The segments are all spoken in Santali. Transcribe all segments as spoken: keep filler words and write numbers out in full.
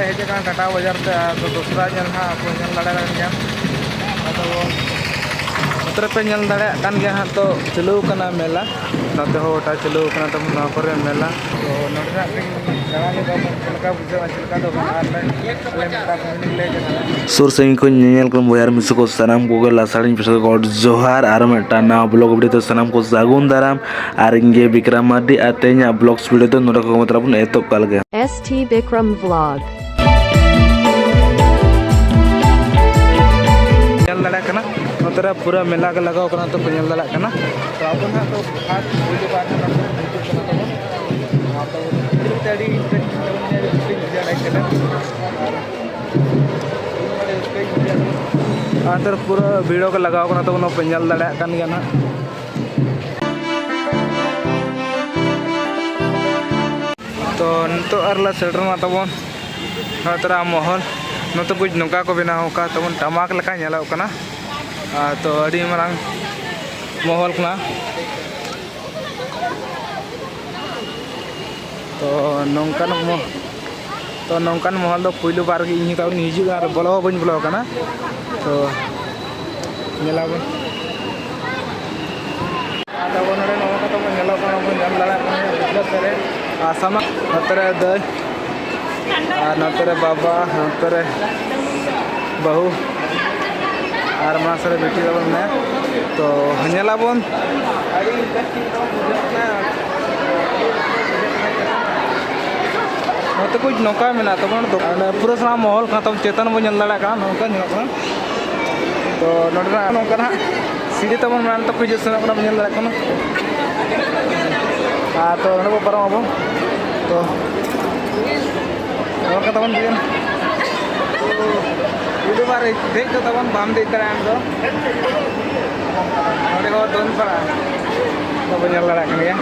ᱦᱮᱡ ᱟᱠᱟᱱᱟ ᱴᱟᱴᱟ ᱵᱟᱡᱟᱨ ᱛᱮ, ᱟᱨ ᱫᱚᱥᱨᱟ ᱧᱮᱞ ᱦᱟᱸᱜ ᱟᱵᱚ ᱧᱮᱞ ᱫᱟᱲᱮᱭᱟᱜ ᱠᱟᱱ ᱜᱮᱭᱟ᱾ ᱟᱫᱚ ᱱᱚᱛᱮ ᱨᱮᱯᱮ ᱧᱮᱞ ᱫᱟᱲᱮᱭᱟᱜ ᱠᱟᱱ ᱜᱮᱭᱟ ᱦᱟᱸᱜ, ᱛᱚ ᱪᱟᱹᱞᱩ ᱟᱠᱟᱱᱟ ᱢᱮᱞᱟ, ᱱᱚᱛᱮ ᱦᱚᱸ ᱜᱚᱴᱟ ᱪᱟᱹᱞᱩ ᱟᱠᱟᱱᱟ ᱛᱟᱵᱚᱱ ᱱᱚᱣᱟ ᱠᱚᱨᱮ ᱢᱮᱞᱟ᱾ ᱛᱚ ᱱᱚᱰᱮᱱᱟᱜ ᱠᱟᱹᱡ ᱫᱟᱬᱟ ᱧᱚᱜ ᱟᱵᱚᱱ, ᱪᱮᱫ ᱞᱮᱠᱟ ᱵᱩᱡᱷᱟᱹᱜᱼᱟ, ᱪᱮᱫ ᱞᱮᱠᱟ ᱫᱚ ᱵᱟᱝ, ᱟᱨ ᱞᱮ ᱟᱞᱮ ᱢᱮᱛᱟ ᱠᱚ ᱠᱟᱱᱟ᱾ ᱥᱩᱨ ᱥᱟᱺᱜᱤᱧ ᱠᱷᱚᱱ ᱧᱮᱧᱮᱞ ᱠᱟᱱ ᱵᱚᱭᱦᱟ ᱟᱨ ᱢᱤᱥᱤ ᱠᱚ ᱥᱟᱱᱟᱢ ᱠᱚᱜᱮ ᱞᱟᱥᱟᱲᱤᱧ ᱯᱮᱥᱟ ᱜᱚᱰ ᱡᱚᱦᱟᱨ᱾ ᱟᱨ ᱢᱤᱫᱴᱟᱝ ᱱᱟᱣᱟ ᱵᱞᱚᱜ ᱵᱷᱤᱰᱤᱭᱳ ᱛᱮ ᱥᱟᱱᱟᱢ ᱠᱚ ᱥᱟᱹᱜᱩᱱ ᱫᱟᱨᱟᱢ᱾ ᱟᱨ ᱤᱧ ᱜᱮ ᱵᱤᱠᱨᱚᱢ ᱢᱟᱨᱰᱤ, ᱟᱨ ᱛᱮᱦᱮᱧᱟᱜ ᱵᱞᱚᱜ ᱵᱷᱤᱰᱤᱭᱳ ᱫᱚ ᱱᱚᱰᱮ ᱠᱷᱚᱱ ᱜᱮ ᱛᱟᱵᱚᱱ ᱮᱛᱚᱦᱚᱵ ᱠᱟᱜ ᱞᱮᱜᱮ᱾ S T Bikram Vlog. ᱧᱮᱞ ᱫᱟᱲᱮᱭᱟᱜ ᱠᱟᱱᱟ, ᱱᱚᱛᱮ ᱨᱮ ᱯᱩᱨᱟᱹ ᱢᱮᱞᱟ ᱜᱮ ᱞᱟᱜᱟᱣ ᱠᱟᱱᱟ, ᱛᱚ ᱯᱮ ᱧᱮᱞ ᱫᱟᱲᱮᱭᱟᱜ ᱠᱟᱱᱟ᱾ ᱛᱚ ᱟᱵᱚ ᱱᱟᱦᱟᱜ ᱫᱚ ᱯᱷᱟᱥᱴ ᱯᱩᱭᱞᱩ ᱵᱟᱨ ᱱᱟᱦᱟᱜ ᱱᱚᱛᱮ ᱦᱤᱡᱩᱜ ᱠᱟᱱᱟ ᱛᱟᱵᱚᱱ᱾ ᱟᱨ ᱛᱟᱵᱚᱱ ᱟᱹᱰᱤ ᱨᱟᱹᱥᱠᱟᱹᱧ ᱵᱩᱡᱷᱟᱹᱣ ᱫᱟᱲᱮᱭᱟᱜ ᱠᱟᱱᱟ᱾ ᱟᱨ ᱟᱨ ᱱᱚᱛᱮ ᱨᱮ ᱯᱩᱨᱟᱹ ᱵᱷᱤᱲ ᱜᱮ ᱞᱟᱜᱟᱣ ᱠᱟᱱᱟ, ᱛᱚ ᱚᱱᱟ ᱯᱮ ᱧᱮᱞ ᱫᱟᱲᱮᱭᱟᱜ ᱠᱟᱱ ᱜᱮᱭᱟ ᱱᱟᱦᱟᱜ᱾ ᱛᱚ ᱱᱤᱛᱚᱜ ᱟᱨ ᱞᱮ ᱥᱮᱴᱮᱨ ᱮᱱᱟ ᱛᱟᱵᱚᱱ ᱱᱚᱛᱮᱨᱟ ᱢᱚᱦᱚᱞ᱾ ᱱᱚᱛᱮ ᱠᱩᱪ ᱱᱚᱝᱠᱟ ᱠᱚ ᱵᱮᱱᱟᱣ ᱟᱠᱟᱫ ᱛᱟᱵᱚᱱ, ᱴᱟᱢᱟᱠ ᱞᱮᱠᱟ ᱧᱮᱞᱚᱜ ᱠᱟᱱᱟ᱾ ᱟᱨ ᱛᱚ ᱟᱹᱰᱤ ᱢᱟᱨᱟᱝ ᱢᱚᱦᱚᱞ ᱠᱟᱱᱟ᱾ ᱛᱚ ᱱᱚᱝᱠᱟᱱ ᱢᱚ-, ᱛᱚ ᱱᱚᱝᱠᱟᱱ ᱢᱚᱦᱚᱞ ᱫᱚ ᱯᱩᱭᱞᱩ ᱵᱟᱨ ᱜᱮ ᱤᱧ ᱦᱚᱸ ᱛᱟᱵᱚᱱ ᱦᱤᱡᱩᱜ ᱠᱟᱱᱟ, ᱟᱨ ᱵᱚᱞᱚ ᱦᱚᱸ ᱵᱟᱹᱧ ᱵᱚᱞᱚ ᱟᱠᱟᱱᱟ᱾ ᱛᱚ ᱧᱮᱞᱟᱵᱚᱱ᱾ ᱟᱨ ᱛᱟᱵᱚᱱ ᱱᱚᱰᱮ ᱱᱚᱜᱼᱚ ᱱᱚᱝᱠᱟ ᱛᱟᱵᱚᱱ ᱧᱮᱞᱚᱜ ᱠᱟᱱᱟ, ᱵᱚᱱ ᱧᱮᱞ ᱫᱟᱲᱮᱭᱟᱜ ᱠᱟᱱᱟ ᱵᱤᱪᱷᱱᱟᱹ ᱯᱮᱨᱮᱡ᱾ ᱟᱨ ᱥᱟᱢᱟᱝ ᱱᱚᱛᱮ ᱨᱮ ᱫᱟᱹᱭ, ᱟᱨ ᱱᱚᱛᱮ ᱨᱮ ᱵᱟᱵᱟ, ᱱᱚᱛᱮ ᱨᱮ ᱵᱟᱹᱦᱩ, ᱟᱨ ᱢᱟᱲᱟᱝ ᱥᱮᱫ ᱨᱮ ᱵᱤᱴᱤ ᱛᱟᱵᱚᱱ ᱢᱮᱱᱟᱭᱟ᱾ ᱛᱚ ᱧᱮᱞᱟᱵᱚᱱ, ᱟᱹᱰᱤ ᱤᱱᱴᱟᱨᱮᱥᱴᱤᱝ ᱛᱟᱵᱚᱱ ᱵᱩᱡᱷᱟᱹᱜ ᱠᱟᱱᱟ᱾ ᱱᱚᱛᱮ ᱠᱩᱪ ᱱᱚᱝᱠᱟ ᱢᱮᱱᱟᱜ ᱛᱟᱵᱚᱱᱟ, ᱫᱚ-, ᱚᱸᱰᱮ ᱯᱩᱨᱟᱹ ᱥᱟᱱᱟᱢ ᱢᱚᱦᱚᱞ ᱠᱟᱱᱟ ᱛᱟᱵᱚᱱ, ᱪᱮᱛᱟᱱ ᱵᱚᱱ ᱧᱮᱞ ᱫᱟᱲᱮᱭᱟᱜ ᱠᱟᱱᱟ, ᱱᱚᱝᱠᱟ ᱧᱮᱞᱚᱜ ᱠᱟᱱᱟ᱾ ᱛᱚ ᱱᱚᱰᱮᱱᱟᱜ ᱱᱚᱝᱠᱟᱱᱟᱜ ᱥᱤᱲᱤ ᱛᱟᱵᱚᱱ ᱢᱮᱱᱟᱜᱼᱟ, ᱱᱤᱛᱚᱜ ᱠᱚ ᱦᱤᱡᱩᱜ ᱥᱮᱱᱚᱜ ᱠᱟᱱᱟ, ᱵᱚᱱ ᱧᱮᱞ ᱫᱟᱲᱮᱭᱟᱜ ᱠᱟᱱᱟ᱾ ᱟᱨ ᱛᱚ ᱱᱚᱰᱮ ᱵᱚᱱ ᱯᱟᱨᱚᱢ ᱟᱵᱚᱱ᱾ ᱛᱚ ᱱᱚᱝᱠᱟ ᱛᱟᱵᱚᱱ ᱵᱤᱨ ᱯᱩᱭᱞᱩ ᱵᱟᱨ ᱫᱮᱡ ᱫᱚ ᱛᱟᱵᱚᱱ ᱵᱟᱢ ᱫᱮᱡ ᱫᱟᱲᱮᱭᱟᱜᱼᱟ ᱟᱢ ᱫᱚ᱾ ᱱᱚᱰᱮ ᱦᱚᱸ ᱫᱚᱱ ᱯᱟᱲᱟ ᱫᱚᱵᱚᱱ ᱧᱮᱞ ᱫᱟᱲᱮᱭᱟᱜ ᱠᱟᱱ ᱜᱮᱭᱟ᱾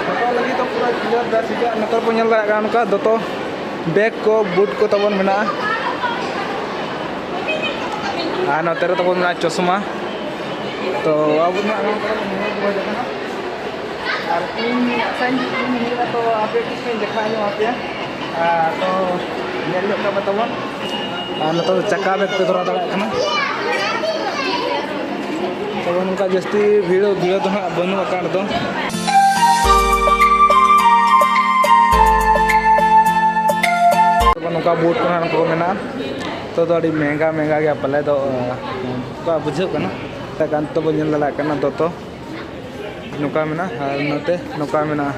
ᱦᱚᱨᱚᱜ ᱞᱟᱹᱜᱤᱫ ᱫᱚ ᱯᱩᱨᱟᱹ clear ᱵᱮᱥ ᱦᱤᱡᱩᱜᱼᱟ᱾ ᱱᱚᱛᱮ ᱨᱮᱵᱚᱱ ᱧᱮᱞ ᱫᱟᱲᱮᱭᱟᱜ ᱠᱟᱱᱟ ᱱᱚᱝᱠᱟ ᱫᱚᱛᱚ, ᱵᱮᱜᱽ ᱠᱚ, ᱵᱩᱴ ᱠᱚ ᱛᱟᱵᱚᱱ ᱢᱮᱱᱟᱜᱼᱟ᱾ ᱟᱨ ᱱᱚᱛᱮ ᱨᱮ ᱛᱟᱵᱚᱱ ᱢᱮᱱᱟᱜᱼᱟ ᱪᱚᱥᱢᱟ᱾ ᱛᱚ ᱟᱵᱚ ᱱᱚᱣᱟ ᱟᱨ ᱤᱧ ᱟᱥᱟᱧ ᱤᱧ ᱦᱩᱭᱩᱜᱼᱟ, ᱛᱚ ᱟᱯᱮ ᱴᱷᱤᱠ ᱯᱮ ᱫᱮᱠᱷᱟᱣ ᱧᱚᱜ ᱟᱯᱮᱭᱟ᱾ ᱟᱨ ᱛᱚ ᱧᱮᱞ ᱧᱚᱜ ᱠᱟᱜ ᱢᱮ ᱛᱟᱵᱚᱱ᱾ ᱟᱨ ᱱᱚᱛᱮ ᱫᱚ ᱪᱟᱠᱟ ᱵᱮᱜᱽ ᱯᱮ ᱫᱷᱚᱨᱟᱣ ᱫᱟᱲᱮᱭᱟᱜ ᱠᱟᱱᱟ᱾ ᱛᱚᱵᱮ ᱱᱚᱝᱠᱟ ᱡᱟᱹᱥᱛᱤ ᱵᱷᱤᱲ ᱵᱷᱤᱲ ᱫᱚ ᱦᱟᱸᱜ ᱵᱟᱹᱱᱩᱜ ᱟᱠᱟᱫ ᱫᱚ᱾ ᱛᱚᱵᱮ ᱱᱚᱝᱠᱟ ᱵᱳᱴ ᱠᱚ ᱦᱟᱸᱜ ᱱᱚᱝᱠᱟ ᱠᱚ ᱢᱮᱱᱟᱜᱼᱟ᱾ ᱛᱚ ᱫᱚ ᱟᱹᱰᱤ ᱢᱮᱸᱦᱜᱟ ᱢᱮᱸᱦᱜᱟ ᱜᱮᱭᱟ ᱯᱟᱞᱮ ᱫᱚ, ᱚᱱᱠᱟ ᱵᱩᱡᱷᱟᱹᱜ ᱠᱟᱱᱟ᱾ ᱮᱱᱛᱮ ᱜᱟᱱ ᱛᱚᱵᱚ ᱧᱮᱞ ᱫᱟᱲᱮᱭᱟᱜ ᱠᱟᱱᱟ ᱫᱚᱛᱚ᱾ ᱱᱚᱝᱠᱟ ᱢᱮᱱᱟᱜᱼᱟ ᱟᱨ ᱱᱚᱛᱮ ᱱᱚᱝᱠᱟ ᱢᱮᱱᱟᱜᱼᱟ᱾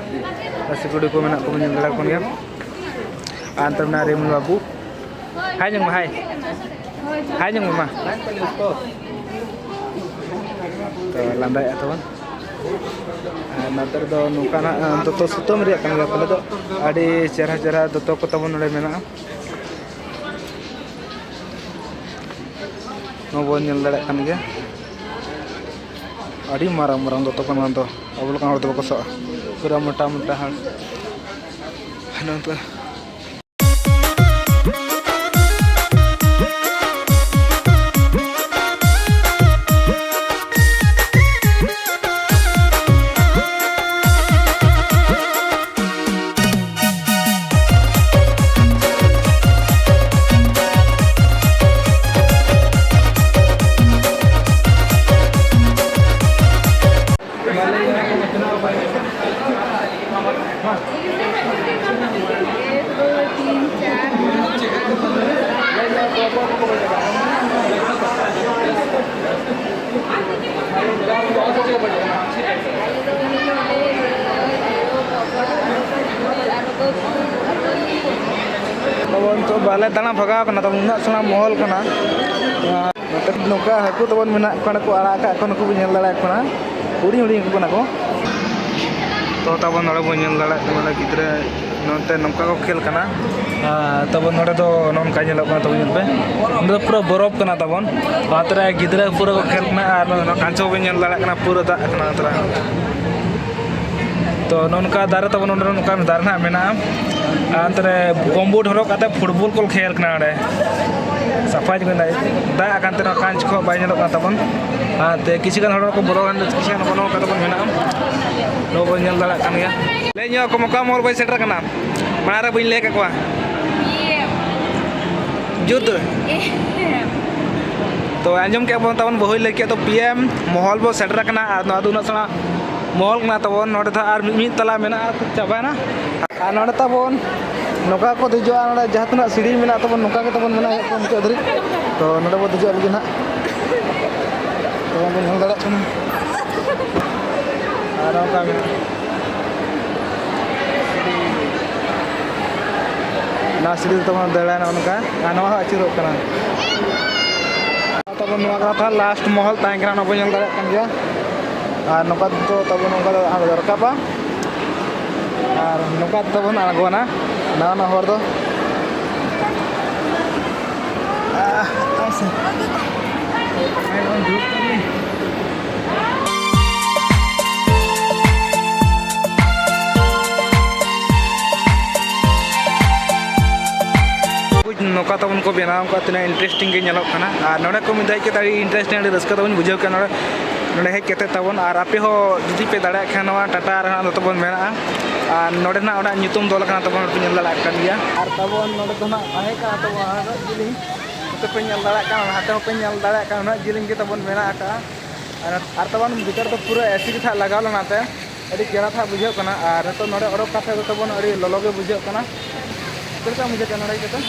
ᱟᱨ ᱥᱤᱠᱩᱨᱤᱴᱤ ᱠᱚ ᱢᱮᱱᱟᱜ ᱠᱚ ᱧᱮᱞ ᱫᱟᱲᱮᱭᱟᱜ ᱠᱟᱱ ᱜᱮᱭᱟ᱾ ᱟᱨ ᱱᱚᱛᱮ ᱢᱮᱱᱟᱜᱼᱟ ᱨᱤᱢᱤᱞ ᱵᱟᱹᱵᱩ᱾ ᱦᱟᱭ ᱧᱚᱜ ᱢᱮ, ᱦᱟᱭ᱾ ᱦᱟᱭ ᱧᱚᱜ ᱢᱮ ᱢᱟ᱾ ᱛᱚ ᱞᱟᱸᱫᱟᱭᱮᱫᱼᱟ ᱛᱟᱵᱚᱱ᱾ ᱟᱨ ᱱᱚᱛᱮ ᱨᱮᱫᱚ ᱱᱚᱝᱠᱟᱱᱟᱜ ᱫᱚᱛᱚ ᱥᱩᱛᱟᱹᱢ ᱨᱮᱭᱟᱜ ᱠᱟᱱ ᱜᱮᱭᱟ ᱯᱟᱞᱮ ᱫᱚ᱾ ᱟᱹᱰᱤ ᱪᱮᱦᱨᱟ ᱪᱮᱦᱨᱟ ᱫᱚᱛᱚ ᱠᱚ ᱛᱟᱵᱚᱱ ᱱᱚᱰᱮ ᱢᱮᱱᱟᱜᱼᱟ᱾ ᱱᱚᱣᱟ ᱵᱚᱱ ᱧᱮᱞ ᱫᱟᱲᱮᱭᱟᱜ ᱠᱟᱱ ᱜᱮᱭᱟ, ᱟᱹᱰᱤ ᱢᱟᱨᱟᱝ ᱢᱟᱨᱟᱝ ᱫᱚᱛᱚ ᱠᱟᱱᱟ᱾ ᱫᱚ ᱟᱵᱚ ᱞᱮᱠᱟᱱ ᱦᱚᱲ ᱫᱚ ᱵᱟᱠᱚ ᱥᱟᱵᱼᱟ, ᱯᱩᱨᱟᱹ ᱢᱚᱴᱟ ᱢᱚᱴᱟ ᱦᱚᱲ᱾ ᱱᱚᱝᱠᱟ᱾ ᱛᱚᱵᱮ ᱱᱤᱛᱚᱜ ᱵᱟᱞᱮ ᱫᱟᱬᱟ ᱵᱷᱟᱜᱟᱣ ᱠᱟᱱᱟ, ᱛᱚᱵᱮ ᱩᱱᱟᱹᱜ ᱥᱮᱬᱟ ᱢᱚᱦᱚᱞ ᱠᱟᱱᱟ᱾ ᱱᱚᱛᱮ ᱱᱚᱝᱠᱟ ᱦᱟᱹᱠᱩ ᱛᱟᱵᱚᱱ ᱢᱮᱱᱟᱜ ᱠᱚᱣᱟ, ᱠᱚ ᱟᱲᱟᱜ ᱟᱠᱟᱫ ᱠᱚᱣᱟ, ᱱᱩᱠᱩ ᱵᱚᱱ ᱧᱮᱞ ᱫᱟᱲᱮᱭᱟᱠᱚ ᱠᱟᱱᱟ, ᱦᱩᱰᱤᱧ ᱦᱩᱰᱤᱧ ᱦᱟᱹᱠᱩ ᱠᱟᱱᱟ ᱠᱚ᱾ ᱛᱚ ᱛᱟᱵᱚᱱ ᱱᱚᱰᱮ ᱵᱚᱱ ᱧᱮᱞ ᱫᱟᱲᱮᱭᱟᱜ ᱠᱟᱱᱟ, ᱱᱚᱰᱮ ᱜᱤᱫᱽᱨᱟᱹ ᱱᱚᱛᱮ ᱱᱚᱝᱠᱟ ᱠᱚ ᱠᱷᱮᱞ ᱠᱟᱱᱟ᱾ ᱟᱨ ᱛᱟᱵᱚᱱ ᱱᱚᱰᱮ ᱫᱚ ᱱᱚᱜᱼᱚ ᱱᱚᱝᱠᱟ ᱧᱮᱞᱚᱜ ᱠᱟᱱᱟ, ᱛᱟᱵᱚᱱ ᱧᱮᱞ ᱯᱮ, ᱱᱚᱰᱮ ᱫᱚ ᱯᱩᱨᱟᱹ ᱵᱚᱨᱚᱯᱷ ᱠᱟᱱᱟ ᱛᱟᱵᱚᱱ᱾ ᱚᱱᱟᱛᱮ ᱨᱮ ᱜᱤᱫᱽᱨᱟᱹ ᱯᱩᱨᱟᱹ ᱠᱚ ᱠᱷᱮᱞ ᱠᱟᱱᱟ᱾ ᱟᱨ ᱱᱚᱜᱼᱚᱭ ᱱᱚᱣᱟ ᱠᱟᱧᱪᱚ ᱵᱚᱱ ᱧᱮᱞ ᱫᱟᱲᱮᱭᱟᱜ ᱠᱟᱱᱟ, ᱯᱩᱨᱟᱹ ᱫᱟᱜ ᱠᱟᱱᱟ ᱚᱱᱟᱛᱮ ᱨᱮ᱾ ᱛᱚ ᱱᱚᱜᱼᱚ ᱱᱚᱝᱠᱟ ᱫᱟᱨᱮ ᱛᱟᱵᱚᱱ, ᱱᱚᱰᱮ ᱱᱚᱝᱠᱟᱱ ᱫᱟᱨᱮ ᱱᱟᱦᱟᱜ ᱢᱮᱱᱟᱜᱼᱟ᱾ ᱟᱨ ᱚᱱᱛᱮ ᱨᱮ ᱜᱚᱢᱵᱩᱴ ᱦᱚᱨᱚᱜ ᱠᱟᱛᱮ ᱯᱷᱩᱴᱵᱚᱞ ᱠᱚ ᱠᱷᱮᱞ ᱠᱟᱱᱟ ᱱᱚᱰᱮ᱾ ᱥᱟᱯᱷᱟ ᱧᱚᱜ ᱮᱱᱟ, ᱫᱟᱜ ᱟᱠᱟᱱ ᱛᱮ ᱱᱚᱣᱟ ᱠᱟᱸᱪ ᱠᱚ ᱵᱟᱭ ᱧᱮᱞᱚᱜ ᱠᱟᱱ ᱛᱟᱵᱚᱱ᱾ ᱟᱨ ᱛᱮ ᱠᱤᱪᱷᱩ ᱜᱟᱱ ᱦᱚᱲ ᱠᱚ ᱵᱚᱞᱚ ᱜᱟᱱ ᱠᱤᱪᱷᱩ ᱜᱟᱱ ᱵᱚᱞᱚ ᱠᱟᱛᱮ ᱵᱚᱱ ᱢᱮᱱᱟᱜᱼᱟ᱾ ᱱᱚᱣᱟ ᱵᱚᱱ ᱧᱮᱞ ᱫᱟᱲᱮᱭᱟᱜ ᱠᱟᱱ ᱜᱮᱭᱟ᱾ ᱞᱟᱹᱭ ᱧᱚᱜ ᱟᱠᱚ ᱚᱠᱟ ᱢᱚᱦᱚᱞ ᱵᱚᱱ ᱥᱮᱴᱮᱨ ᱟᱠᱟᱱᱟ, ᱢᱟᱲᱟᱝ ᱨᱮ ᱵᱟᱹᱧ ᱞᱟᱹᱭ ᱟᱠᱟᱫ ᱠᱚᱣᱟ᱾ ᱡᱩᱛ ᱨᱮ᱾ ᱛᱚ ᱟᱸᱡᱚᱢ ᱠᱮᱫ ᱵᱚᱱ ᱛᱟᱵᱚᱱ, ᱵᱟᱹᱦᱩᱭ ᱞᱟᱹᱭ ᱠᱮᱫ ᱫᱚ ᱯᱤ ᱮᱢ ᱢᱚᱦᱚᱞ ᱵᱚ ᱥᱮᱴᱮᱨ ᱟᱠᱟᱱᱟ᱾ ᱟᱨ ᱱᱚᱣᱟ ᱫᱚ ᱩᱱᱟᱹᱜ ᱥᱮᱬᱟ ᱢᱚᱦᱚᱞ ᱠᱟᱱᱟ ᱛᱟᱵᱚᱱ, ᱱᱚᱰᱮ ᱫᱚ ᱟᱨ ᱢᱤᱫ, ᱢᱤᱫ ᱛᱟᱞᱟ ᱢᱮᱱᱟᱜᱼᱟ, ᱪᱟᱵᱟᱭᱮᱱᱟ᱾ ᱟᱨ ᱱᱚᱰᱮ ᱛᱟᱵᱚᱱ ᱱᱚᱝᱠᱟ ᱠᱚ ᱫᱮᱡᱚᱜᱼᱟ, ᱱᱚᱰᱮ ᱡᱟᱦᱟᱸ ᱛᱤᱱᱟᱹᱜ ᱥᱤᱲᱤ ᱢᱮᱱᱟᱜ ᱛᱟᱵᱚᱱ ᱱᱚᱝᱠᱟ ᱜᱮ ᱛᱟᱵᱚᱱ ᱢᱮᱱᱟᱜᱼᱟ ᱦᱮᱡ ᱠᱚ ᱢᱩᱪᱟᱹᱫ ᱫᱷᱟᱹᱨᱤᱡ᱾ ᱛᱚ ᱱᱚᱰᱮ ᱵᱚ ᱫᱮᱡᱚᱜ ᱞᱟᱹᱜᱤᱫ ᱱᱟᱦᱟᱜ᱾ ᱛᱚ ᱵᱚᱱ ᱧᱮᱞ ᱫᱟᱲᱮᱭᱟᱜ ᱠᱟᱱᱟ᱾ ᱟᱨ ᱱᱚᱝᱠᱟ ᱢᱮᱱᱟᱜᱼᱟ᱾ ᱱᱚᱣᱟ ᱥᱤᱲᱤ ᱛᱮ ᱛᱟᱵᱚᱱ ᱫᱟᱹᱲᱟ ᱱᱚᱜᱼᱚ ᱱᱚᱝᱠᱟ᱾ ᱟᱨ ᱱᱚᱣᱟ ᱦᱚᱸ ᱟᱹᱪᱩᱨᱚᱜ ᱠᱟᱱᱟ᱾ ᱛᱟᱵᱚᱱ ᱱᱚᱣᱟ ᱠᱟᱱᱟ ᱛᱟᱦᱚᱸ ᱞᱟᱥᱴ ᱢᱚᱦᱚᱞ ᱛᱟᱦᱮᱸ ᱠᱟᱱᱟ, ᱚᱱᱟ ᱵᱚᱱ ᱧᱮᱞ ᱫᱟᱲᱮᱭᱟᱜ ᱠᱟᱱ ᱜᱮᱭᱟ᱾ ᱟᱨ ᱱᱚᱝᱠᱟ ᱛᱮᱫᱚ ᱛᱟᱵᱚᱱ ᱱᱚᱝᱠᱟ ᱫᱚ ᱟᱬᱜᱚ ᱨᱟᱠᱟᱵᱟ᱾ ᱟᱨ ᱱᱚᱝᱠᱟ ᱛᱮᱫᱚ ᱵᱚᱱ ᱟᱬᱜᱚᱱᱟ ᱱᱟᱣᱟ ᱱᱟᱣᱟ ᱦᱚᱨ ᱫᱚ᱾ ᱟᱦ, ᱟᱥᱮ᱾ ᱱᱚᱝᱠᱟ ᱛᱟᱵᱚᱱ ᱠᱚ ᱵᱮᱱᱟᱣ ᱠᱟᱜᱼᱟ, ᱛᱤᱱᱟᱹᱜ ᱤᱱᱴᱟᱨᱮᱥᱴᱤᱝ ᱜᱮ ᱧᱮᱞᱚᱜ ᱠᱟᱱᱟ᱾ ᱟᱨ ᱱᱚᱰᱮ ᱠᱚ ᱢᱤᱫ ᱫᱷᱟᱣ ᱦᱮᱡ ᱠᱟᱛᱮ ᱟᱹᱰᱤ ᱤᱱᱴᱟᱨᱮᱥᱴᱤᱝ, ᱟᱹᱰᱤ ᱨᱟᱹᱥᱠᱟᱹ ᱛᱟᱵᱚᱱ ᱵᱩᱡᱷᱟᱹᱣ ᱠᱮᱫᱟ᱾ ᱱᱚᱰᱮ, ᱱᱚᱰᱮ ᱦᱮᱡ ᱠᱟᱛᱮ ᱛᱟᱵᱚᱱ, ᱟᱨ ᱟᱯᱮ ᱦᱚᱸ ᱡᱩᱫᱤ ᱯᱮ ᱫᱟᱲᱮᱭᱟᱜ ᱠᱷᱟᱱ, ᱱᱚᱣᱟ ᱴᱟᱴᱟ ᱨᱮᱦᱚᱸ ᱫᱚ ᱛᱟᱵᱚᱱ ᱢᱮᱱᱟᱜᱼᱟ᱾ ᱟᱨ ᱱᱚᱰᱮ ᱱᱟᱜ ᱚᱱᱟ ᱧᱩᱛᱩᱢ ᱫᱚ ᱚᱞ ᱠᱟᱱᱟ ᱛᱟᱵᱚᱱ, ᱯᱮ ᱧᱮᱞ ᱫᱟᱲᱮᱭᱟᱜ ᱠᱟᱱ ᱜᱮᱭᱟ᱾ ᱟᱨ ᱛᱟᱵᱚᱱ ᱱᱚᱰᱮ ᱫᱚ ᱱᱟᱜ ᱛᱟᱦᱮᱸ ᱠᱟᱱᱟ ᱛᱟᱵᱚᱱ ᱟᱨ ᱡᱤᱞᱤᱧ, ᱱᱚᱛᱮ ᱯᱮ ᱧᱮᱞ ᱫᱟᱲᱮᱭᱟᱜ ᱠᱟᱱᱟ, ᱱᱟᱛᱮ ᱦᱚᱸᱯᱮ ᱧᱮᱞ ᱫᱟᱲᱮᱭᱟᱜ ᱠᱟᱱᱟ, ᱩᱱᱟᱹᱜ ᱡᱤᱞᱤᱧ ᱜᱮ ᱛᱟᱵᱚᱱ ᱢᱮᱱᱟᱜ ᱟᱠᱟᱫᱼᱟ᱾ ᱟᱨ, ᱟᱨ ᱛᱟᱵᱚᱱ ᱵᱷᱤᱛᱟᱹᱨ ᱫᱚ ᱯᱩᱨᱟᱹ ᱮ ᱥᱤ ᱜᱮ ᱱᱟᱜ ᱞᱟᱜᱟᱣ ᱞᱮᱱᱟ ᱛᱮ, ᱟᱹᱰᱤ ᱪᱮᱦᱨᱟ ᱱᱟᱜ ᱵᱩᱡᱷᱟᱹᱜ ᱠᱟᱱᱟ᱾ ᱟᱨ ᱱᱤᱛᱚᱜ ᱱᱚᱰᱮ ᱚᱰᱚᱠ ᱠᱟᱛᱮ ᱫᱚ ᱛᱟᱵᱚᱱ ᱟᱹᱰᱤ ᱞᱚᱞᱚ ᱜᱮ ᱵᱩᱡᱷᱟᱹᱜ ᱠᱟᱱᱟ᱾ ᱪᱮᱫ ᱞᱮᱠᱟ ᱵᱩᱡᱷᱟᱹᱜ ᱠᱟᱱᱟ ᱱᱚᱰᱮ ᱦᱮᱡ ᱠᱟᱛᱮ?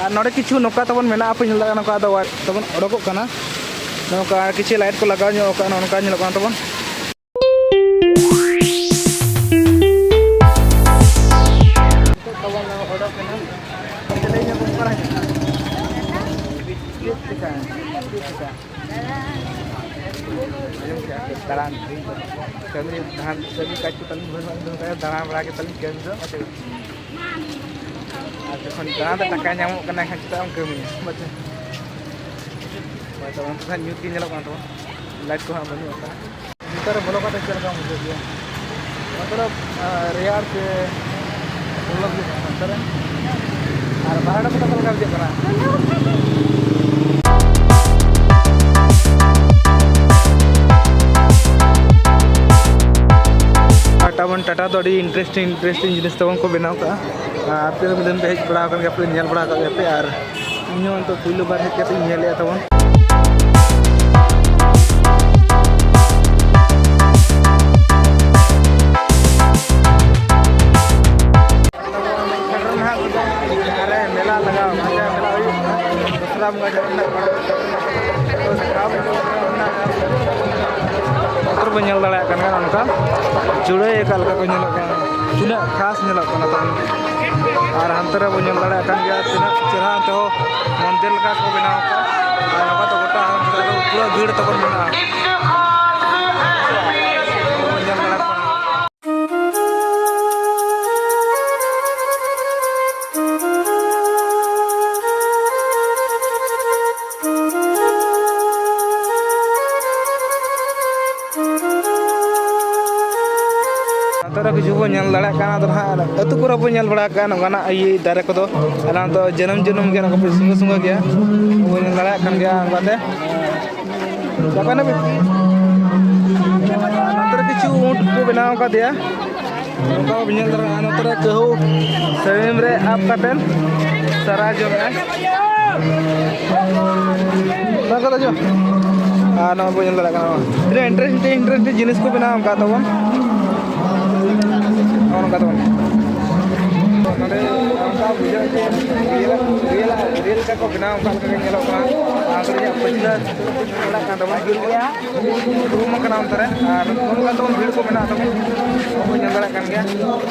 ᱟᱨ ᱱᱚᱰᱮ ᱠᱤᱪᱷᱩ ᱱᱚᱝᱠᱟ ᱛᱟᱵᱚᱱ ᱢᱮᱱᱟᱜᱼᱟ, ᱯᱮ ᱧᱮᱞ ᱫᱟᱲᱮᱭᱟᱜᱼᱟ, ᱱᱚᱝᱠᱟ ᱟᱫᱚ ᱛᱟᱵᱚᱱ ᱚᱰᱚᱠᱚᱜ ᱠᱟᱱᱟ᱾ ᱱᱚᱝᱠᱟ ᱠᱤᱪᱷᱩ ᱞᱟᱭᱤᱴ ᱠᱚ ᱞᱟᱜᱟᱣ ᱧᱚᱜ ᱠᱟᱱᱟ, ᱱᱚᱝᱠᱟ ᱧᱮᱞᱚᱜ ᱠᱟᱱᱟ ᱛᱟᱵᱚᱱ᱾ ᱱᱤᱛᱚᱜ ᱛᱟᱵᱚᱱ ᱚᱰᱚᱠ ᱮᱱᱟ᱾ ᱞᱟᱹᱭ ᱧᱚᱜ ᱠᱟᱱᱟ᱾ ᱪᱮᱫ ᱞᱮᱠᱟ? ᱪᱮᱫ ᱞᱮᱠᱟ? ᱟᱸᱡᱚᱢ ᱠᱮᱜᱼᱟ ᱯᱮ? ᱫᱟᱬᱟᱱ ᱛᱮᱦᱮᱧ ᱫᱚ ᱠᱟᱹᱢᱤ, ᱡᱟᱦᱟᱸ ᱠᱟᱹᱢᱤ ᱠᱟᱡᱽ ᱠᱚ ᱛᱟᱹᱞᱤᱧ ᱵᱟᱹᱱᱩᱜᱼᱟ, ᱤᱧ ᱫᱚ ᱱᱚᱝᱠᱟ ᱫᱟᱬᱟ ᱵᱟᱲᱟ ᱜᱮ ᱛᱟᱹᱞᱤᱧ ᱠᱟᱹᱢᱤ ᱫᱚ᱾ ᱟᱨ ᱡᱚᱠᱷᱚᱱ ᱫᱟᱬᱟ ᱛᱮ ᱴᱟᱠᱟ ᱧᱟᱢᱚᱜ ᱠᱟᱱᱟ, ᱮᱱᱠᱷᱟᱱ ᱪᱮᱫᱟᱜ ᱮᱢ ᱠᱟᱹᱢᱤᱭᱟ? ᱵᱟᱪᱮ? ᱦᱳᱭ, ᱛᱚ ᱚᱱᱛᱮ ᱫᱚ ᱧᱩᱛ ᱜᱮ ᱧᱮᱞᱚᱜ ᱠᱟᱱᱟ ᱛᱟᱵᱚᱱ, ᱞᱟᱭᱤᱴ ᱠᱚ ᱦᱟᱸᱜ ᱵᱟᱹᱱᱩᱜ ᱟᱠᱟᱫᱟ᱾ ᱵᱷᱤᱛᱟᱹᱨ ᱨᱮ ᱵᱚᱞᱚ ᱠᱟᱛᱮ ᱪᱮᱫ ᱞᱮᱠᱟᱢ ᱵᱩᱡᱷᱟᱹᱣ ᱠᱮᱫᱟ? ᱢᱚᱛᱞᱚᱵ, ᱟᱸ, ᱨᱮᱭᱟᱲ ᱥᱮ ᱞᱚᱞᱚ ᱵᱩᱡᱷᱟᱹᱜ ᱠᱟᱱᱟ ᱚᱱᱛᱮ ᱨᱮ? ᱟᱨ ᱵᱟᱦᱟ ᱰᱟᱹᱵᱩ ᱫᱚ ᱚᱠᱟ ᱞᱮᱠᱟ ᱵᱩᱡᱷᱟᱹᱜ ᱠᱟᱱᱟ? ᱴᱟᱴᱟ ᱵᱚᱱ, ᱴᱟᱴᱟ ᱫᱚ ᱟᱹᱰᱤ interesting, interesting ᱡᱤᱱᱤᱥ ᱛᱟᱵᱚᱱ ᱠᱚ ᱵᱮᱱᱟᱣ ᱠᱟᱜᱼᱟ᱾ ᱟᱨ ᱟᱯᱮ ᱫᱚ ᱢᱤᱫ ᱫᱤᱱ ᱯᱮ ᱦᱮᱡ ᱵᱟᱲᱟ ᱟᱠᱟᱱ ᱜᱮᱭᱟ, ᱯᱮ ᱧᱮᱞ ᱵᱟᱲᱟ ᱟᱠᱟᱫ ᱜᱮᱭᱟ ᱯᱮ᱾ ᱟᱨ ᱤᱧ ᱦᱚᱸ ᱱᱤᱛᱚᱜ ᱯᱩᱭᱞᱩ ᱵᱟᱨ ᱦᱮᱡ ᱠᱟᱛᱮ ᱤᱧ ᱧᱮᱞᱮᱫᱼᱟ ᱛᱟᱵᱚᱱ᱾ ᱥᱮᱴᱮᱨ ᱱᱟᱦᱟᱜ ᱠᱚ ᱡᱟᱦᱟᱸ ᱨᱮ ᱢᱮᱞᱟ ᱞᱟᱜᱟᱣ, ᱢᱟᱡᱟ ᱢᱮᱞᱟ ᱦᱩᱭᱩᱜ ᱠᱟᱱᱟ, ᱫᱚᱥᱨᱟ ᱵᱚᱸᱜᱟ ᱡᱟᱦᱟᱸ ᱨᱮᱱᱟᱜ ᱵᱚᱛᱚᱨ ᱵᱚᱱ ᱧᱮᱞ ᱫᱟᱲᱮᱭᱟᱜ ᱠᱟᱱ ᱜᱮᱭᱟ, ᱱᱚᱝᱠᱟ ᱪᱩᱲᱟᱹᱭ ᱟᱠᱟᱫ ᱞᱮᱠᱟ ᱠᱚ ᱧᱮᱞᱚᱜ ᱠᱟᱱᱟ, ᱛᱤᱱᱟᱹᱜ ᱠᱷᱟᱥ ᱧᱮᱞᱚᱜ ᱠᱟᱱᱟ ᱛᱟᱵᱚᱱ᱾ ᱟᱨ ᱦᱟᱱᱛᱮ ᱨᱮ ᱵᱚᱱ ᱧᱮᱞ ᱫᱟᱲᱮᱭᱟᱜ ᱠᱟᱱ ᱜᱮᱭᱟ ᱛᱤᱱᱟᱹᱜ ᱪᱮᱦᱨᱟ ᱚᱱᱛᱮ ᱦᱚᱸ ᱢᱚᱱᱫᱤᱨ ᱞᱮᱠᱟ ᱠᱚ ᱵᱮᱱᱟᱣ ᱟᱠᱟᱫ᱾ ᱟᱨ ᱱᱚᱝᱠᱟ ᱫᱚ ᱜᱚᱴᱟ ᱦᱟᱱᱛᱮ ᱫᱚ ᱯᱩᱨᱟᱹ ᱵᱷᱤᱲ ᱛᱟᱵᱚᱱ ᱢᱮᱱᱟᱜᱼᱟ᱾ ᱵᱚᱱ ᱧᱮᱞ ᱫᱟᱲᱮᱭᱟᱜ ᱠᱟᱱᱟ᱾ ᱱᱚᱛᱮ ᱨᱮ ᱠᱤᱪᱷᱩ ᱵᱚᱱ ᱧᱮᱞ ᱫᱟᱲᱮᱭᱟᱜ ᱠᱟᱱᱟ, ᱟᱫᱚ ᱱᱟᱦᱟᱜ ᱟᱹᱛᱩ ᱠᱚᱨᱮ ᱵᱚᱱ ᱧᱮᱞ ᱵᱟᱲᱟ ᱟᱠᱟᱫ ᱱᱚᱝᱠᱟᱱᱟᱜ ᱤᱭᱟᱹ ᱫᱟᱨᱮ ᱠᱚᱫᱚ, ᱟᱨ ᱱᱚᱣᱟ ᱫᱚ ᱡᱟᱹᱱᱩᱢ ᱡᱟᱹᱱᱩᱢ ᱜᱮ, ᱱᱚᱝᱠᱟ ᱥᱩᱸᱜᱟᱹ ᱥᱩᱸᱜᱟᱹ ᱜᱮᱭᱟ, ᱵᱚᱱ ᱧᱮᱞ ᱫᱟᱲᱮᱭᱟᱜ ᱠᱟᱱ ᱜᱮᱭᱟ ᱚᱱᱠᱟᱛᱮ᱾ ᱪᱟᱵᱟᱭᱱᱟ ᱵᱤᱴᱤ᱾ ᱱᱚᱛᱮ ᱨᱮ ᱠᱤᱪᱷᱩ ᱩᱸᱴ ᱠᱚ ᱵᱮᱱᱟᱣ ᱟᱠᱟᱫᱮᱭᱟ᱾ ᱱᱚᱝᱠᱟ ᱵᱚᱱ ᱧᱮᱞ ᱫᱟᱲᱮᱭᱟᱜᱼᱟ, ᱱᱚᱛᱮ ᱨᱮ ᱠᱟᱹᱦᱩ ᱥᱟᱹᱲᱤᱢ ᱨᱮ ᱟᱵ ᱠᱟᱛᱮᱱ ᱥᱟᱨᱟ ᱡᱚᱢᱮᱜᱼᱟᱭ᱾ ᱱᱚᱣᱟ ᱠᱚᱫᱚ ᱡᱚ-, ᱟᱨ ᱱᱚᱣᱟ ᱵᱚᱱ ᱧᱮᱞ ᱫᱟᱲᱮᱭᱟᱜ ᱠᱟᱱᱟ, ᱛᱤᱱᱟᱹᱜ interesting, interesting ᱡᱤᱱᱤᱥ ᱠᱚ ᱵᱮᱱᱟᱣ ᱟᱠᱟᱫ ᱛᱟᱵᱚᱱ᱾ ᱱᱚᱜᱼᱚ ᱱᱚᱝᱠᱟ ᱛᱟᱵᱚᱱ᱾ ᱱᱚᱰᱮ ᱚᱱᱠᱟ ᱵᱩᱡᱷᱟᱹᱜ ᱡᱮ real, real, real ᱞᱮᱠᱟ ᱠᱚ ᱵᱮᱱᱟᱣ ᱚᱱᱠᱟ ᱞᱮᱠᱟ ᱜᱮ ᱧᱮᱞᱚᱜ ᱠᱟᱱᱟ᱾ ᱟᱨ ᱱᱚᱰᱮ ᱯᱟᱹᱪᱷᱞᱟᱹ ᱧᱮᱞᱚᱜ ᱠᱟᱱ ᱛᱟᱵᱚᱱ᱾ ᱨᱩᱢ ᱠᱟᱱᱟ ᱚᱱᱛᱮ ᱨᱮ, ᱟᱨ ᱱᱚᱝᱠᱟ ᱛᱟᱵᱚᱱ ᱵᱷᱤᱲ ᱠᱚ ᱢᱮᱱᱟᱜ ᱛᱟᱵᱚᱱ, ᱵᱚᱱ ᱧᱮᱞ ᱫᱟᱲᱮᱭᱟᱜ ᱠᱟᱱ ᱜᱮᱭᱟ᱾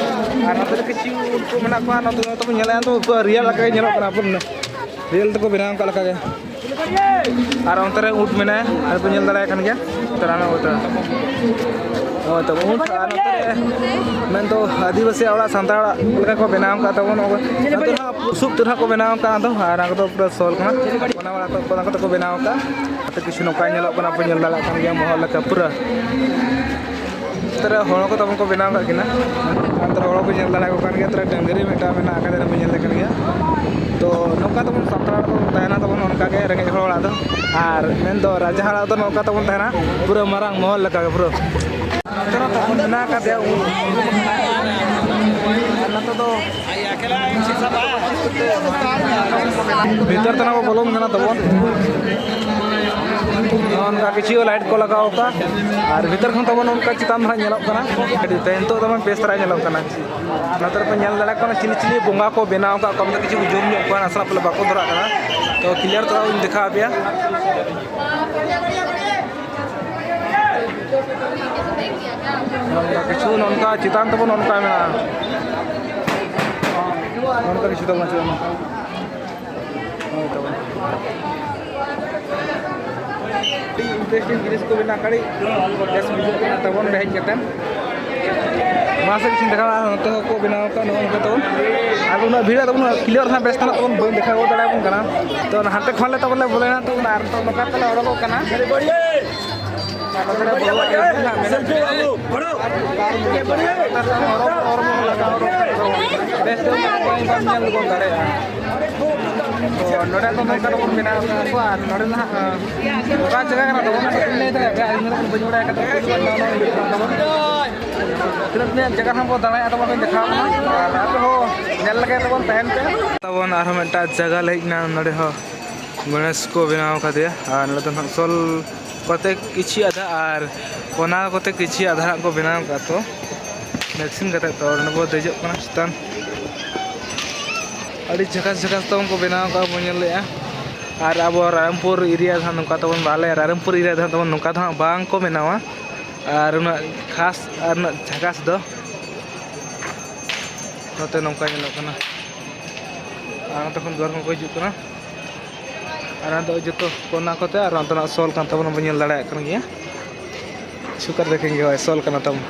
ᱟᱨ ᱱᱚᱛᱮ ᱨᱮ ᱠᱤᱪᱷᱩ ᱩᱱᱠᱩ ᱢᱮᱱᱟᱜ ᱠᱚᱣᱟ, ᱱᱚᱛᱮ ᱫᱚ ᱛᱟᱵᱚᱱ ᱧᱮᱞᱮᱫᱼᱟ, ᱱᱚᱛᱮ ᱫᱚ real ᱞᱮᱠᱟ ᱜᱮ ᱧᱮᱞᱚᱜ ᱠᱟᱱᱟ, ᱯᱩᱨᱟᱹ real ᱛᱮᱠᱚ ᱵᱮᱱᱟᱣ ᱟᱠᱟᱫ ᱞᱮᱠᱟ ᱜᱮ᱾ ᱟᱨ ᱚᱱᱛᱮ ᱨᱮ ᱩᱸᱴ ᱢᱮᱱᱟᱭᱟ, ᱟᱨ ᱯᱮ ᱧᱮᱞ ᱫᱟᱲᱮᱭᱟᱜ ᱠᱟᱱ ᱜᱮᱭᱟ, ᱛᱟᱨᱟᱱᱟ ᱩᱸᱴ᱾ ᱦᱳᱭ ᱛᱚ, ᱩᱸᱴ ᱟᱨ ᱱᱚᱛᱮ ᱨᱮ ᱢᱮᱱᱫᱚ ᱟᱹᱫᱤᱵᱟᱹᱥᱤ ᱚᱲᱟᱜ, ᱥᱟᱱᱛᱟᱲ ᱚᱲᱟᱜ ᱞᱮᱠᱟ ᱠᱚ ᱵᱮᱱᱟᱣ ᱟᱠᱟᱫ ᱛᱟᱵᱚᱱ᱾ ᱱᱚᱣᱟ ᱫᱚ ᱱᱟᱦᱟᱜ ᱵᱩᱥᱩᱵ ᱛᱮ ᱱᱟᱦᱟᱜ ᱠᱚ ᱵᱮᱱᱟᱣ ᱟᱠᱟᱫ ᱫᱚ, ᱟᱨ ᱚᱱᱟ ᱠᱚᱫᱚ ᱯᱩᱨᱟᱹ ᱥᱚᱞ ᱠᱟᱱᱟ, ᱚᱱᱟ ᱚᱲᱟᱜ ᱠᱚ, ᱚᱱᱟ ᱠᱚᱛᱮ ᱠᱚ ᱵᱮᱱᱟᱣ ᱟᱠᱟᱫ᱾ ᱱᱚᱛᱮ ᱠᱤᱪᱷᱩ ᱱᱚᱝᱠᱟ ᱧᱮᱞᱚᱜ ᱠᱟᱱᱟ, ᱯᱮ ᱧᱮᱞ ᱫᱟᱲᱮᱭᱟᱜ ᱠᱟᱱ ᱜᱮᱭᱟ ᱢᱚᱦᱚᱞ ᱞᱮᱠᱟ ᱯᱩᱨᱟᱹ᱾ ᱛᱟᱨᱟ ᱦᱚᱲ ᱠᱚ ᱛᱟᱵᱚᱱ ᱠᱚ ᱵᱮᱱᱟᱣ ᱠᱟᱜ ᱠᱤᱱᱟ᱾ ᱛᱟᱨᱟ ᱦᱚᱲ ᱠᱚ ᱧᱮᱞ ᱫᱟᱲᱮᱭᱟᱠᱚ ᱠᱟᱱ ᱜᱮᱭᱟ᱾ ᱛᱟᱨᱟ ᱰᱟᱹᱝᱨᱤ ᱢᱤᱫᱴᱟᱝ ᱢᱮᱱᱟᱜ ᱟᱠᱟᱫᱟ, ᱵᱚᱱ ᱧᱮᱞ ᱠᱟᱱ ᱜᱮᱭᱟ᱾ ᱛᱚ ᱱᱚᱝᱠᱟ ᱛᱟᱵᱚᱱ ᱥᱟᱱᱛᱟᱲ ᱫᱚᱵᱚᱱ ᱛᱟᱦᱮᱱᱟ ᱛᱟᱵᱚᱱ ᱚᱱᱠᱟ ᱜᱮ ᱨᱮᱸᱜᱮᱡ ᱦᱚᱲ ᱚᱲᱟᱜ ᱫᱚ᱾ ᱟᱨ ᱢᱮᱱᱫᱚ ᱨᱟᱡᱟ ᱚᱲᱟᱜ ᱫᱚ ᱱᱚᱝᱠᱟ ᱛᱟᱵᱚᱱ ᱛᱟᱦᱮᱱᱟ, ᱯᱩᱨᱟᱹ ᱢᱟᱨᱟᱝ ᱢᱚᱦᱚᱞ ᱞᱮᱠᱟ ᱜᱮ ᱯᱩᱨᱟᱹ᱾ ᱱᱚᱛᱮ ᱨᱮ ᱛᱟᱵᱚᱱ ᱢᱮᱱᱟᱜ ᱟᱠᱟᱫᱮᱭᱟ ᱩᱱᱤ᱾ ᱟᱨ ᱱᱚᱛᱮ ᱫᱚ ᱵᱷᱤᱛᱟᱹᱨ ᱛᱮ ᱱᱟᱜ ᱵᱚ ᱵᱚᱞᱚᱱ ᱠᱟᱱᱟ ᱛᱟᱵᱚᱱ᱾ ᱱᱚᱜᱼᱚ ᱱᱚᱝᱠᱟ ᱠᱤᱪᱷᱩ ᱞᱟᱭᱤᱴ ᱠᱚ ᱞᱟᱜᱟᱣ ᱟᱠᱟᱫ᱾ ᱟᱨ ᱵᱷᱤᱛᱟᱹᱨ ᱠᱷᱚᱱ ᱛᱟᱵᱚᱱ ᱚᱱᱠᱟ ᱪᱮᱛᱟᱱ ᱫᱷᱟᱨᱟ ᱧᱮᱞᱚᱜ ᱠᱟᱱᱟ᱾ ᱟᱹᱰᱤ ᱛᱮ ᱱᱤᱛᱚᱜ ᱫᱚ ᱵᱮᱥ ᱫᱷᱟᱨᱟ ᱧᱮᱞᱚᱜ ᱠᱟᱱᱟ᱾ ᱱᱚᱛᱮ ᱨᱮᱯᱮ ᱧᱮᱞ ᱫᱟᱲᱮᱭᱟᱜ ᱠᱟᱱᱟ ᱪᱤᱞᱤ ᱪᱤᱞᱤ ᱵᱚᱸᱜᱟ ᱠᱚ ᱵᱮᱱᱟᱣ ᱟᱠᱟᱫ ᱠᱚᱣᱟ᱾ ᱚᱱᱛᱮ ᱠᱤᱪᱷᱩ ᱡᱩᱢ ᱧᱚᱜ ᱠᱚᱣᱟ, ᱟᱥᱲᱟ ᱯᱟᱞᱮ ᱵᱟᱠᱚ ᱫᱷᱚᱨᱟᱜ ᱠᱟᱱᱟ᱾ ᱛᱚ ᱠᱞᱤᱭᱟᱨ ᱛᱷᱚᱲᱟ ᱤᱧ ᱫᱮᱠᱷᱟᱣ ᱟᱯᱮᱭᱟ᱾ ᱱᱚᱝᱠᱟ ᱠᱤᱪᱷᱩ ᱱᱚᱝᱠᱟ ᱪᱮᱛᱟᱱ ᱛᱟᱵᱚᱱ ᱱᱚᱝᱠᱟ ᱢᱮᱱᱟᱜᱼᱟ᱾ ᱱᱚᱝᱠᱟ ᱠᱤᱪᱷᱩ ᱛᱟᱵᱚᱱ ᱪᱮᱛᱟᱱ᱾ ᱦᱳᱭ ᱛᱟᱵᱚᱱ᱾ ᱟᱹᱰᱤ ᱤᱱᱴᱟᱨᱮᱥᱴᱤᱝ ᱡᱤᱱᱤᱥ ᱠᱚ ᱢᱮᱱᱟᱜᱼᱟ, ᱠᱟᱹᱴᱤᱡ ᱵᱮᱥ ᱵᱩᱡᱷᱟᱹᱜ ᱠᱟᱱᱟ ᱛᱟᱵᱚᱱ ᱨᱮ ᱦᱮᱡ ᱠᱟᱛᱮ᱾ ᱢᱟᱥᱮ ᱠᱤᱪᱷᱩᱧ ᱫᱮᱠᱷᱟᱣᱟ, ᱱᱚᱛᱮ ᱦᱚᱸᱠᱚ ᱵᱮᱱᱟᱣ ᱟᱠᱟᱫ ᱱᱚᱜᱼᱚ ᱱᱚᱝᱠᱟ ᱛᱟᱵᱚᱱ᱾ ᱟᱫᱚ ᱩᱱᱟᱹᱜ ᱵᱷᱤᱲ ᱟᱫᱚ ᱩᱱᱟᱹᱜ ᱠᱞᱤᱭᱟᱨ ᱦᱟᱸᱜ ᱵᱮᱥ ᱛᱮ ᱱᱟᱜ ᱛᱟᱵᱚᱱ ᱵᱟᱹᱧ ᱫᱮᱠᱷᱟᱣ ᱜᱚᱫ ᱫᱟᱲᱮᱭᱟᱵᱚᱱ ᱠᱟᱱᱟ᱾ ᱛᱚ ᱚᱱᱟ ᱦᱟᱱᱛᱮ ᱠᱷᱚᱱ ᱞᱮ ᱛᱟᱵᱚᱱ ᱞᱮ ᱵᱚᱞᱚᱭᱮᱱᱟ, ᱛᱚ ᱚᱱᱟ ᱟᱨ ᱱᱤᱛᱚᱜ ᱱᱚᱝᱠᱟ ᱛᱮᱞᱮ ᱚᱰᱚᱠᱚᱜ ᱠᱟᱱᱟ᱾ ᱟᱨ ᱱᱚᱛᱮ ᱨᱮ ᱵᱚᱞᱚ ᱠᱟᱛᱮ ᱦᱟᱸᱜ ᱢᱮᱱᱟᱜ ᱵᱮᱥ ᱫᱚ ᱵᱟᱝ ᱧᱮᱞ ᱜᱚᱫ ᱫᱟᱲᱮᱭᱟᱜᱼᱟ᱾ ᱛᱚ ᱱᱚᱰᱮ ᱫᱚ ᱱᱚᱝᱠᱟ ᱫᱚᱵᱚᱱ ᱵᱮᱱᱟᱣ ᱠᱟᱜ ᱠᱚᱣᱟ, ᱟᱨ ᱱᱚᱰᱮ ᱫᱚ ᱦᱟᱸᱜ ᱚᱠᱟ ᱡᱟᱭᱜᱟ ᱠᱟᱱᱟ ᱛᱟᱵᱚᱱ ᱚᱱᱟ ᱫᱚ ᱵᱟᱹᱧ ᱞᱟᱹᱭ ᱫᱟᱲᱮᱭᱟᱜ ᱠᱟᱱᱟ, ᱤᱧ ᱫᱚ ᱵᱟᱹᱧ ᱵᱟᱲᱟᱭ ᱠᱟᱫᱟ᱾ ᱛᱤᱱᱟᱹᱜ ᱛᱤᱱᱟᱹᱜ ᱡᱟᱭᱜᱟ ᱦᱚᱸ ᱵᱚᱱ ᱫᱟᱬᱟᱭᱟ ᱛᱟᱵᱚᱱ ᱵᱚᱱ ᱫᱮᱠᱷᱟᱣ ᱠᱟᱱᱟ, ᱟᱨ ᱟᱯᱮ ᱦᱚᱸ ᱧᱮᱞ ᱞᱮᱜᱮ ᱛᱟᱵᱚᱱ ᱛᱟᱦᱮᱱ ᱯᱮ᱾ ᱛᱟᱵᱚᱱ ᱟᱨᱦᱚᱸ ᱢᱤᱫᱴᱟᱝ ᱡᱟᱭᱜᱟ ᱞᱮ ᱦᱮᱡ ᱮᱱᱟ, ᱱᱚᱰᱮ ᱦᱚᱸ ᱜᱚᱬᱮᱥ ᱠᱚ ᱵᱮᱱᱟᱣ ᱠᱟᱫᱮᱭᱟ, ᱟᱨ ᱱᱚᱰᱮ ᱫᱚ ᱱᱟᱦᱟᱜ ᱥᱚᱞ ᱠᱚᱛᱮ ᱠᱤᱪᱷᱤ ᱟᱫᱷᱟ ᱟᱨ ᱚᱱᱟ ᱠᱚᱛᱮ ᱠᱤᱪᱷᱤ ᱟᱫᱷᱟ ᱦᱟᱸᱜ ᱠᱚ ᱵᱮᱱᱟᱣ ᱠᱟᱜᱼᱟ᱾ ᱛᱚ ᱢᱮᱠᱥᱤᱱ ᱠᱟᱛᱮ ᱛᱚ ᱱᱚᱰᱮ ᱵᱚ ᱫᱮᱡᱚᱜ ᱠᱟᱱᱟ ᱪᱮᱛᱟᱱ᱾ ᱟᱹᱰᱤ ᱡᱷᱟᱠᱟᱥ ᱡᱷᱟᱠᱟᱥ ᱛᱟᱵᱚᱱ ᱠᱚ ᱵᱮᱱᱟᱣ ᱠᱟᱜᱼᱟ, ᱵᱚᱱ ᱧᱮᱞ ᱞᱮᱜᱼᱟ᱾ ᱟᱨ ᱟᱵᱚ ᱨᱟᱭᱨᱚᱝᱯᱩᱨ ᱮᱨᱤᱭᱟ ᱫᱚ ᱦᱟᱸᱜ ᱱᱚᱝᱠᱟ ᱛᱟᱵᱚᱱ ᱵᱟᱞᱮ, ᱨᱟᱭᱨᱚᱝᱯᱩᱨ ᱮᱨᱤᱭᱟ ᱫᱚ ᱦᱟᱸᱜ ᱛᱟᱵᱚᱱ ᱱᱚᱝᱠᱟ ᱫᱚ ᱦᱟᱸᱜ ᱵᱟᱝ ᱠᱚ ᱵᱮᱱᱟᱣᱟ᱾ ᱟᱨ ᱩᱱᱟᱹᱜ ᱠᱷᱟᱥ ᱟᱨ ᱩᱱᱟᱹᱜ ᱡᱷᱟᱠᱟᱥ ᱫᱚ ᱱᱚᱛᱮ ᱱᱚᱝᱠᱟ ᱧᱮᱞᱚᱜ ᱠᱟᱱᱟ᱾ ᱟᱨ ᱱᱚᱛᱮ ᱠᱷᱚᱱ ᱫᱩᱣᱟᱨ ᱠᱷᱚᱱ ᱠᱚ ᱦᱤᱡᱩᱜ ᱠᱟᱱᱟ᱾ ᱟᱨ ᱱᱚᱛᱮ ᱡᱚᱛᱚ ᱠᱚᱱᱟ ᱠᱚᱛᱮ, ᱟᱨ ᱱᱚᱛᱮᱱᱟᱜ ᱥᱚᱞ ᱠᱟᱱ ᱛᱟᱵᱚᱱᱟ, ᱵᱚᱱ ᱧᱮᱞ ᱫᱟᱲᱮᱭᱟᱜ ᱠᱟᱱ ᱜᱮᱭᱟ᱾ ᱪᱷᱩᱠᱟᱨ ᱫᱮᱠᱷᱮᱸᱜᱮ ᱵᱷᱟᱭ, ᱥᱚᱞ ᱠᱟᱱᱟ ᱛᱟᱵᱚᱱ᱾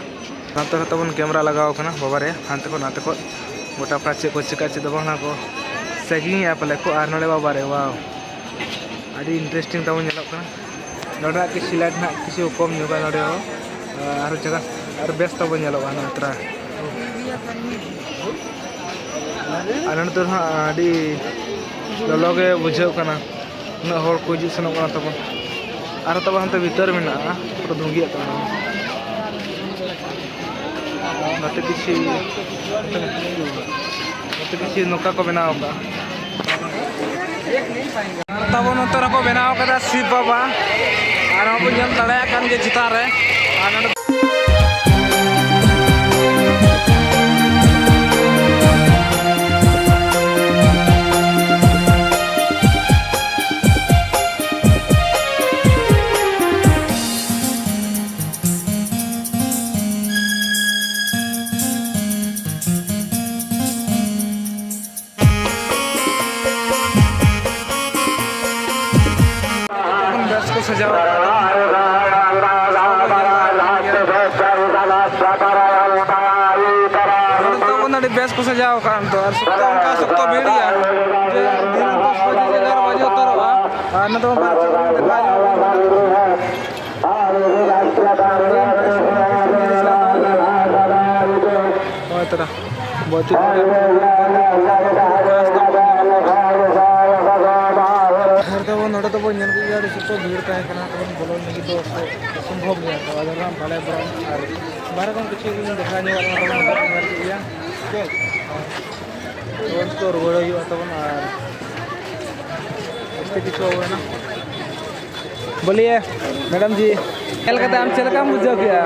ᱱᱚᱛᱮ ᱨᱮ ᱛᱟᱵᱚᱱ ᱠᱮᱢᱮᱨᱟ ᱞᱟᱜᱟᱣ ᱠᱟᱱᱟ ᱵᱟᱵᱟ ᱨᱮ, ᱦᱟᱱᱛᱮ ᱠᱷᱚᱱ ᱱᱟᱛᱮ ᱠᱷᱚᱱ ᱜᱚᱴᱟ ᱯᱟᱲᱟ ᱪᱮᱫ ᱠᱚ ᱪᱤᱠᱟ ᱪᱮᱫ ᱫᱚ ᱵᱟᱝ, ᱚᱱᱟ ᱠᱚ ᱥᱮᱜᱤᱝ ᱮᱫᱼᱟ ᱯᱟᱞᱮ ᱠᱚ᱾ ᱟᱨ ᱱᱚᱰᱮ ᱵᱟᱵᱟ ᱨᱮ, wow, ᱟᱹᱰᱤ interesting ᱛᱟᱵᱚᱱ ᱧᱮᱞᱚᱜ ᱠᱟᱱᱟ᱾ ᱱᱚᱰᱮᱱᱟᱜ ᱠᱤᱪᱷᱩ ᱞᱟᱭᱤᱴ ᱱᱟᱦᱟᱜ ᱠᱤᱪᱷᱩ ᱠᱚᱢ ᱧᱚᱜᱟ ᱱᱚᱰᱮ ᱦᱚᱸ, ᱟᱨ ᱡᱟᱭᱜᱟ ᱟᱨ ᱵᱮᱥ ᱛᱟᱵᱚ ᱧᱮᱞᱚᱜᱼᱟ ᱱᱚᱣᱟ ᱛᱨᱟ᱾ ᱟᱨ ᱱᱚᱰᱮ ᱫᱚ ᱦᱟᱸᱜ ᱟᱹᱰᱤ ᱞᱚᱞᱚ ᱜᱮ ᱵᱩᱡᱷᱟᱹᱜ ᱠᱟᱱᱟ, ᱩᱱᱟᱹᱜ ᱦᱚᱲ ᱠᱚ ᱦᱤᱡᱩᱜ ᱥᱮᱱᱚᱜ ᱠᱟᱱᱟ ᱛᱟᱵᱚᱱ᱾ ᱟᱨᱦᱚᱸ ᱛᱟᱵᱚᱱ ᱦᱟᱱᱛᱮ ᱵᱷᱤᱛᱟᱹᱨ ᱢᱮᱱᱟᱜᱼᱟ, ᱯᱩᱨᱟᱹ ᱫᱷᱩᱝᱜᱤᱭᱟᱜ ᱠᱟᱱᱟ᱾ ᱱᱚᱛᱮ ᱠᱤᱪᱷᱤ, ᱱᱚᱛᱮ ᱠᱤᱪᱷᱤ ᱱᱚᱝᱠᱟ ᱠᱚ ᱵᱮᱱᱟᱣ ᱟᱠᱟᱫᱼᱟ᱾ ᱟᱨ ᱛᱟᱵᱚᱱ ᱱᱚᱛᱮ ᱨᱮᱠᱚ ᱵᱮᱱᱟᱣ ᱟᱠᱟᱫᱟ ᱥᱤᱵ ᱵᱟᱵᱟ, ᱟᱨ ᱦᱚᱸ ᱵᱚᱱ ᱧᱮᱞ ᱫᱟᱲᱮᱭᱟᱜ ᱠᱟᱱ ᱜᱮᱭᱟ ᱪᱮᱛᱟᱱ ᱨᱮ᱾ ᱟᱨ ᱱᱚᱰᱮ ᱵᱮᱥ ᱠᱚ ᱥᱟᱡᱟᱣ ᱟᱠᱟᱫᱟ᱾ ᱱᱚᱰᱮ ᱫᱚ ᱟᱹᱰᱤ ᱵᱮᱥ ᱠᱚ ᱥᱟᱡᱟᱣ ᱟᱠᱟᱫ ᱫᱚ, ᱟᱨ ᱥᱚᱠᱛᱚ, ᱚᱱᱠᱟ ᱥᱚᱠᱛᱚ ᱵᱷᱤᱲ ᱜᱮᱭᱟ ᱡᱮ ᱫᱤᱱ ᱫᱚᱥ ᱵᱟᱡᱮ ᱡᱮ ᱮᱜᱟᱨᱚ ᱵᱟᱡᱮ ᱩᱛᱟᱹᱨᱚᱜᱼᱟ᱾ ᱟᱨ ᱱᱤᱛᱚᱜ ᱵᱟᱨ ᱦᱳᱭ ᱛᱚᱨᱟ᱾ ᱵᱚᱛᱤ ᱦᱚᱲ ᱫᱚ ᱱᱚᱰᱮ ᱫᱚᱵᱚᱱ ᱧᱮᱞ ᱠᱮᱫ ᱜᱮᱭᱟ, ᱟᱹᱰᱤ ᱥᱚᱠᱛᱚ ᱵᱷᱤᱲ ᱛᱟᱦᱮᱸ ᱠᱟᱱᱟ, ᱛᱚᱵᱚᱱ ᱵᱚᱞᱚᱱ ᱞᱟᱹᱜᱤᱫ ᱫᱚ ᱚᱥᱚᱢᱵᱷᱚᱵ ᱜᱮᱭᱟ᱾ ᱛᱚ ᱟᱫᱚ ᱱᱟᱜ ᱵᱟᱞᱮ ᱵᱟᱲᱟᱭᱟ, ᱟᱨ ᱵᱟᱦᱨᱮ ᱠᱷᱚᱱ ᱠᱤᱪᱷᱩ ᱞᱤᱧ ᱫᱮᱠᱷᱟᱣ ᱧᱚᱜ ᱟᱫ ᱵᱚᱱᱟ, ᱛᱚᱵᱚᱱ ᱧᱮᱞ ᱠᱮᱫ ᱜᱮᱭᱟ᱾ ᱴᱷᱤᱠ ᱟᱪᱷᱮ? ᱛᱚ ᱨᱩᱣᱟᱹᱲ ᱦᱩᱭᱩᱜᱼᱟ ᱛᱟᱵᱚᱱ, ᱟᱨ ᱡᱟᱹᱥᱛᱤ ᱠᱤᱪᱷᱩ ᱦᱩᱭᱱᱟ᱾ ᱵᱚᱞᱤᱭᱮ ᱢᱮᱰᱟᱢ ᱡᱤ, ᱧᱮᱞ ᱠᱟᱛᱮ ᱟᱢ ᱪᱮᱫ ᱞᱮᱠᱟᱢ ᱵᱩᱡᱷᱟᱹᱣ ᱠᱮᱜᱼᱟ?